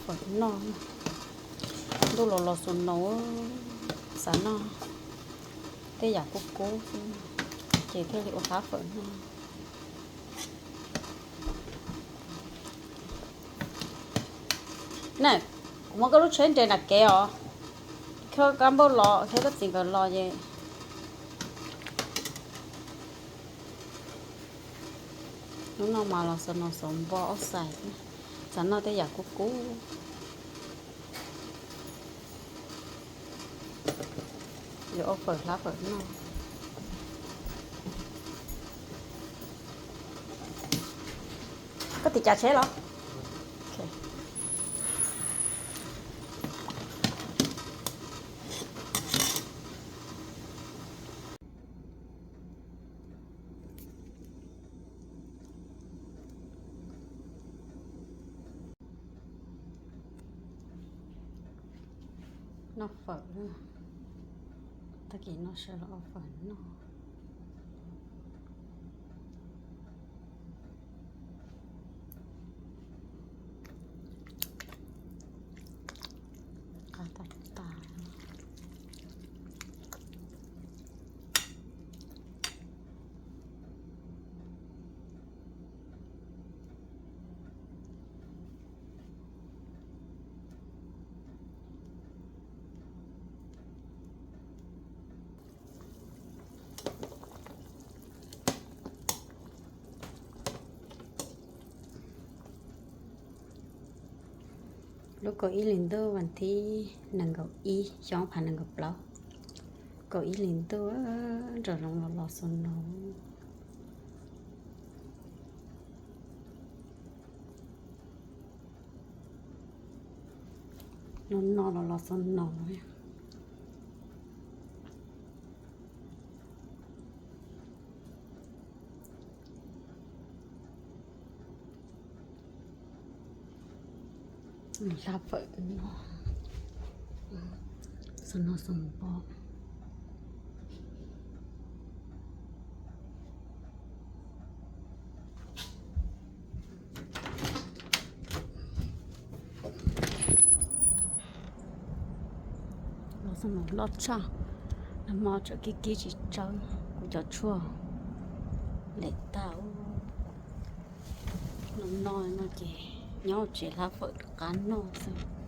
Fawm noj, ntuj los los snow, xav noj tej yam kub kub xwb, ces thiaj li ua hlab fawm noj. Ne, kuv muab koj lub tsheb nres nram kev os, koj kab npauj los thiab koj txiv nkawd los ces. Hnub no mas los snow xov npo ob xais, xav noj tej yam kub kub. Yuav ua fawm hlab fawm noj. Koj tim cav tsheb los? Noj fawm, tag kis no sawv los ua fawm noj. Qab tag tas. Lub kaum ib hlis ntuj vas thib nees nkaum ib xyoo ob phav nees nkaum plaub, kaum ib hlis ntuj, nram zoov los los snow. No no los los snow. Hlab fawm no, snow xov npo. Los xov npo loj tshaj, nag hmo tseem kib kib tsis tsawb, kuv cov tshuaj lem tag. No no no ces nyob tsev hlab fawm rov qab noj xwb.